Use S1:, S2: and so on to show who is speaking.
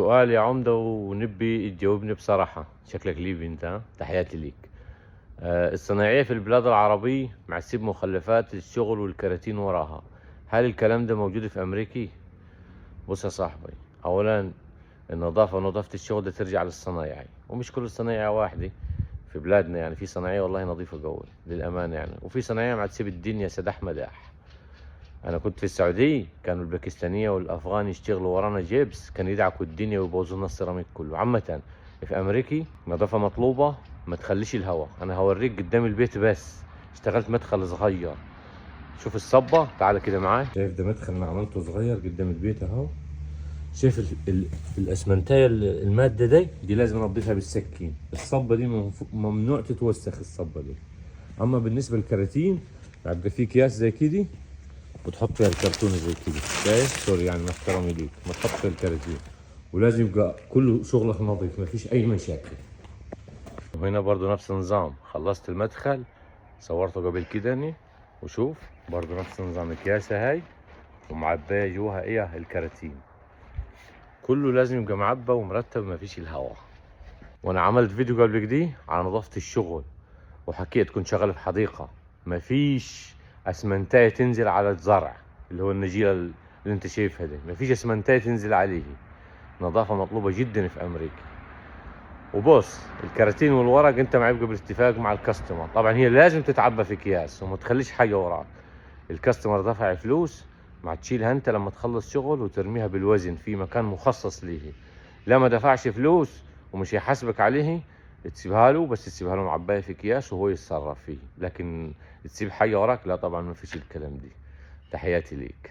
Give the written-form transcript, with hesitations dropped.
S1: سؤال يا عمدة ونبي تجاوبني بصراحة، شكلك ليبي انت، ها؟ تحياتي ليك. الصناعية في البلاد العربية مع تسيب مخلفات الشغل والكراتين وراها، هل الكلام ده موجود في أمريكي؟ بص يا صاحبي، أولا النظافة ونظافة الشغل ده ترجع للصنايعي، ومش كل الصنايعية واحدة في بلادنا، يعني في صناعية والله نظيفة قوي للأمانة يعني، وفي صناعية مع تسيب الدنيا سداح مداح. أنا كنت في السعودية كانوا الباكستانية والأفغان يشتغلوا ورانا جيبس، كانوا يدعكوا الدنيا ويبوظوا لنا السيراميك كله. عامة في أمريكي نظافة مطلوبة، ما تخليش الهواء. أنا هوريك قدام البيت بس، اشتغلت مدخل صغير، شوف الصبة، تعال كده معاي. شايف ده مدخل أنا عملته صغير قدام البيت أهو. شايف الاسمنتايه المادة دي لازم انضفها بالسكين. الصبه دي ممنوع تتوسخ الصبه دي. اما بالنسبة للكراتين يبقى في اكياس زي كده وتحط فيها الكرتونه زي كده، شايف؟ sorry يعني مع احترامي ليك، ما تحط فيها الكراتين، ولازم يبقى كله شغلك نظيف، ما فيش اي مشاكل. وهنا برضو نفس النظام، خلصت المدخل صورته قبل كده، وشوف برضو نفس النظام، اكياسه هاي ومعبايه جواها ايه الكراتين، كله لازم يبقى معبى ومرتب، ما فيش الهواء. وانا عملت فيديو قبل كده على نظافة الشغل، وحكيت كنت شغال في حديقة، ما فيش اسمنتاية تنزل على الزرع اللي هو النجيلة اللي انت شايفها دي، ما فيش اسمنتاية تنزل عليه. نظافة مطلوبة جدا في امريكا. وبص الكراتين والورق انت ما يبقى بالاتفاق مع ال customer، طبعا هي لازم تتعبى في اكياس وما تخليش حاجة وراك. ال customer دفع فلوس، ما تشيلها انت لما تخلص شغل وترميها بالوزن في مكان مخصص ليه. لا ما دفعش فلوس ومش هيحاسبك عليه، تسيبها له، بس تسيبها له معبايه في اكياس وهو يتصرف فيه، لكن تسيب حاجة وراك لا طبعا ما فيش الكلام دي. تحياتي ليك.